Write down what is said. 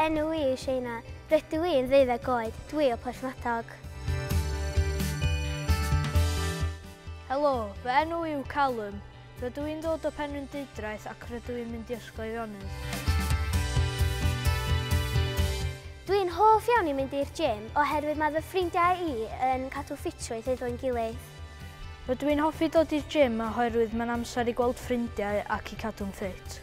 enw i yw Sheina. Rydw i yn ddeuddeg oed. Dwi o Porthmadog. Helo, fy enw i yw Callum. Rydw i'n dod o Penrhyndeudraeth ac rydw i'n mynd i Ysgol Eifionydd. Dwi'n hoff iawn i mynd i'r gym oherwydd mae fy ffrindiau i yn cadw ffitrwydd efo'n gilydd. Rydw i'n hoffi dod i'r gym oherwydd mae'n amser i gweld ffrindiau ac i cadw'n ffit.